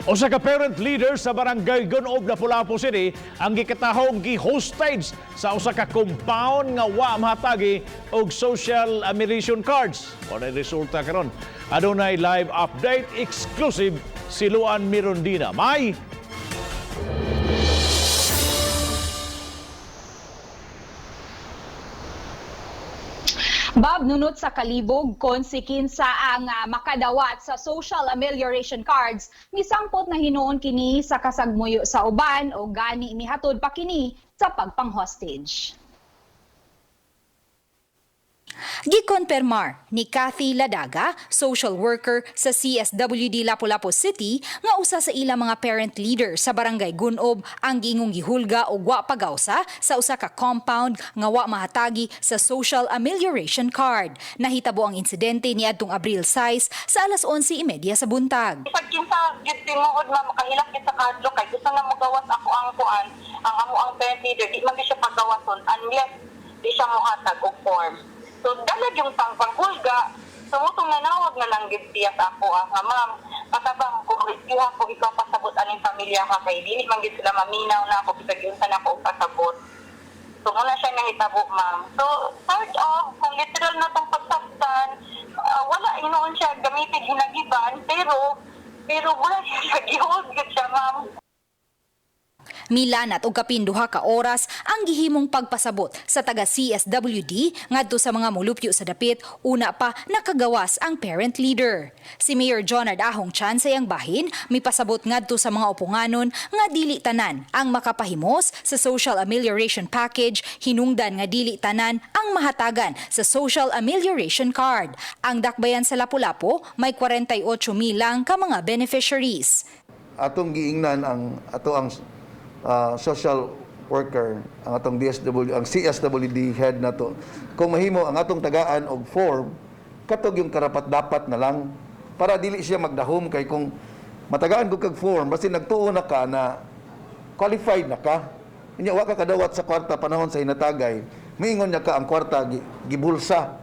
Usa ka parent leader sa Barangay Gun-ob, Lapu-Lapu City ang gikatahong gi-hostage sa usa ka compound nga wa mahatagi og social amelioration cards. Mao na resulta karon. Adunay live update exclusive si Luan Mirondina. May Bob, nunot sa kalibog kon si kinsa ang makadawat sa social amelioration cards, misangpot na hinuon kini sa kasagmuyo sa uban o gani mihatod pa kini sa pagpang-hostage. Gikonpermar ni Kathy Ladaga, social worker sa CSWD Lapu-Lapu City, nga usa sa ilang mga parent leader sa Barangay Gunob ang giingong gihulga og wa pagawsa sa usa ka compound nga wa mahatagi sa social amelioration card. Nahitabo ang insidente niadtong Abril 6 sa alas 11:30 sa buntag. Pag kinsa gyud tinuod, ma, makahilak gyud sa kahadlok kay gusto na mogawas ako ang kuan, ang amo ang parent leader, di man gyud siya pagawason unless di siya mohatag og form. So dalag yung pangpanghulga, so mutong nanawag na lang gyud siya sa ako, nga, "Ma'am, patabang ko iha ko ikaw pasabot aning pamilya ka kay dili man gyud sila maminaw na ako bisag unsa na ako og pasabot." So muna siya nahitabo, ma'am. So sort of, kung literal na tong pagsabtan, wala inoon siya gamitin hinagiban, pero pero wala siya gihold gyud siya, ma'am. Milanat og kapin 2 ka oras ang gihimong pagpasabot sa taga CSWD ngadto sa mga mulupyo sa dapit una pa nakagawas ang parent leader. Si Mayor Jonard Ahong Chan sa iyang bahin mipasabot ngadto sa mga uponganon nga dili tanan ang makapahimos sa social amelioration package, hinungdan nga dili tanan ang mahatagan sa social amelioration card. Ang dakbayan sa Lapu-Lapu may 48 mil lang ka mga beneficiaries. Atong giingnan ang ato ang social worker, ang atong DSW, ang CSWD head nato, kung mahimo ang atong tagaan og form katog yung karapat dapat na lang para dili siya magdahom, kay kung matagaan ko kag form, basin nagtuo na ka na qualified na ka, unya wa ka kadawat sa kwarta panahon sa hinatagay, miingon niya ka ang kwarta gibulsa.